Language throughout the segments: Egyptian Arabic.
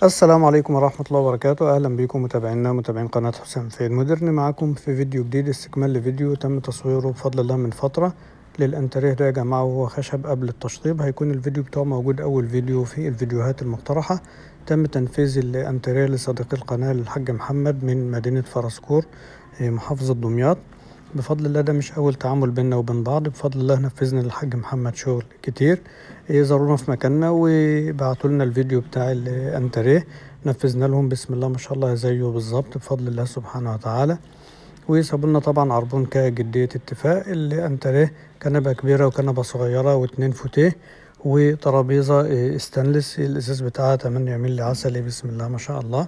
السلام عليكم ورحمة الله وبركاته. أهلا بكم متابعينا متابعين قناة حسام في المودرن، معاكم في فيديو جديد، استكمال لفيديو تم تصويره بفضل الله من فترة للأنتريه ده يا جماعة، وهو خشب قبل التشطيب. هيكون الفيديو بتاعه موجود أول فيديو في الفيديوهات المقترحة. تم تنفيذ الأنتريه لصديق القناة الحاج محمد من مدينة فارسكور محافظة دمياط. بفضل الله ده مش أول تعامل بينا وبين بعض، بفضل الله نفذنا للحاج محمد شغل كتير. زارونا في مكاننا وبعتوا لنا الفيديو بتاع الانتريه، نفذنا لهم بسم الله ما شاء الله زيه بالظبط بفضل الله سبحانه وتعالى. وسابوا لنا طبعا عربون كجدية اتفاق. الانتريه كنبة كبيرة وكنبة صغيرة واتنين فوتيه وترابيزة استانلس الازاز بتاعها 8 مللي عسلي بسم الله ما شاء الله.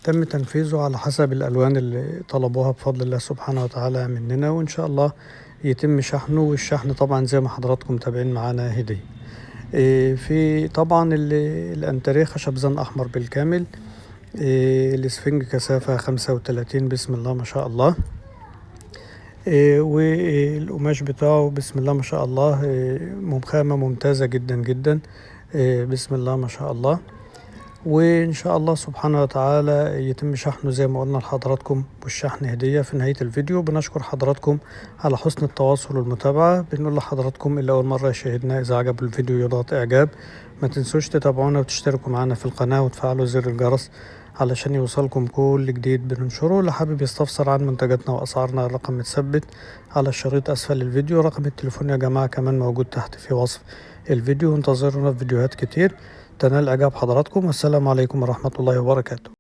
تم تنفيذه على حسب الألوان اللي طلبوها بفضل الله سبحانه وتعالى مننا، وإن شاء الله يتم شحنه. والشحن طبعا زي ما حضراتكم متابعين معانا هدية. في طبعا الأنتريه خشب زن أحمر بالكامل، الإسفنج كثافة 35 بسم الله ما شاء الله. والقماش بتاعه بسم الله ما شاء الله خامة ممتازة جدا جدا بسم الله ما شاء الله. وإن شاء الله سبحانه وتعالى يتم شحنه زي ما قلنا لحضراتكم، والشحن هدية. في نهاية الفيديو بنشكر حضراتكم على حسن التواصل والمتابعة. بنقول لحضراتكم اللي أول مرة يشاهدنا إذا عجب الفيديو يضغط إعجاب، ما تنسوش تتابعونا وتشتركوا معنا في القناة وتفعلوا زر الجرس علشان يوصلكم كل جديد بننشره. اللي حابب يستفسر عن منتجاتنا وأسعارنا الرقم متثبت على الشريط أسفل الفيديو. رقم التليفون يا جماعة كمان موجود تحت في وصف الفيديو. انتظرونا في فيديوهات كتير تنال إعجاب حضراتكم، والسلام عليكم ورحمة الله وبركاته.